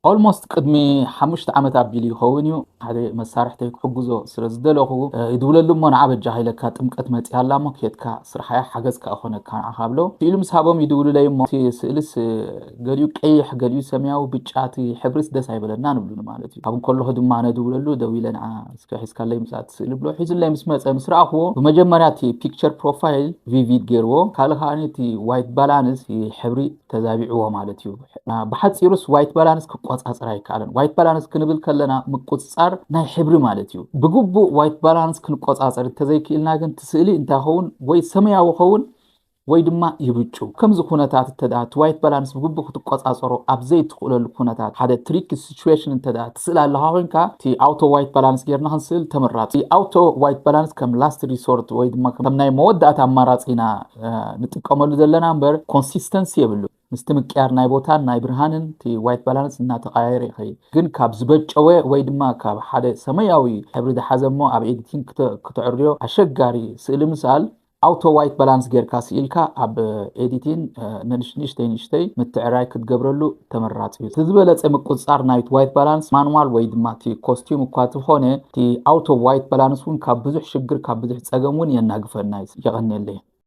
Almost ቅድሚ ሓሙሽተ ዓመት ኣቢሉ ይኸውን እዩ። ሓደ መሳርሕተይ ክሕግዞ ስለ ዝደለኹ ይድውለሉ እሞ፣ ንዓ በጃ ሃይለካ ጥምቀት መፅያ ኣላ እሞ ኬድካ ስርሓያ ሓገዝካ እኾነካ ንዓኻ ብሎ ስኢሉ ምስ ሃቦም ይድውሉለይ እሞ፣ እቲ ስእልስ ገሊኡ ቀይሕ ገሊኡ ሰማያዊ ብጫ፣ እቲ ሕብርስ ደስ ኣይበለና ንብሉኒ ማለት እዩ። ካብ እንከለኹ ድማ ኣነ ድውለሉ ደው ኢለ ንዓ እስከ ሒዝካለይ ምጻእ ትስእሊ ብሎ ሒዙለይ ምስ መጸ ምስ ረኣኽዎ፣ ብመጀመርያ እቲ ፒክቸር ፕሮፋይል ቪቪድ ገይርዎ፣ ካልእ ከኣ እቲ ዋይት ባላንስ እቲ ሕብሪ ተዛቢዕዎ ማለት እዩ። ብሓጺሩስ ዋይት ባላንስ ክቆጻጸር ኣይከኣለን። ዋይት ባላንስ ክንብል ከለና ምቁጽጻር ናይ ሕብሪ ማለት እዩ። ብግቡእ ዋይት ባላንስ ክንቆጻጸር እንተዘይክኢልና ግን እቲ ስእሊ እንታይ ኸውን ወይ ሰማያዊ ኸውን ወይ ድማ ይብጩ። ከምዚ ኩነታት እንተ ደኣ እቲ ዋይት ባላንስ ብግቡእ ክትቆጻጸሮ ኣብ ዘይትኽእለሉ ኩነታት፣ ሓደ ትሪክ ሲቹዌሽን እንተ ደኣ ትስእል ኣለኻ ኮይንካ፣ እቲ ኣውቶ ዋይት ባላንስ ጌርና ክንስእል ተመራጺ። ኣውቶ ዋይት ባላንስ ከም ላስት ሪሶርት ወይ ድማ ከም ናይ መወዳእታ ኣማራጺ ኢና ንጥቀመሉ ዘለና እምበር ኮንሲስተንሲ የብሉ። ምስቲ ምቅያር ናይ ቦታን ናይ ብርሃንን እቲ ዋይት ባላንስ እናተቐያየረ ይኸይድ። ግን ካብ ዝበጨወ ወይ ድማ ካብ ሓደ ሰማያዊ ሕብሪ ዝሓዘ እሞ ኣብ ኤዲቲንግ ክተ- ክተዕርዮ ኣሸጋሪ ስእሊ ምስኣል ኣውቶ ዋይት ባላንስ ጌርካ ስኢልካ ኣብ ኤዲቲን ንእሽተይ ንእሽተይ ምትዕራይ ክትገብረሉ ተመራፂ እዩ። እቲ ዝበለፀ ምቁፅፃር ናይቲ ዋይት ባላንስ ማንዋል ወይ ድማ እቲ ኮስቲዩም እኳ ተኾነ እቲ ኣውቶ ዋይት ባላንስ እውን ካብ ብዙሕ ሽግር ካብ ብዙሕ ፀገም እውን የናግፈና እዩ። የቐንየለይ።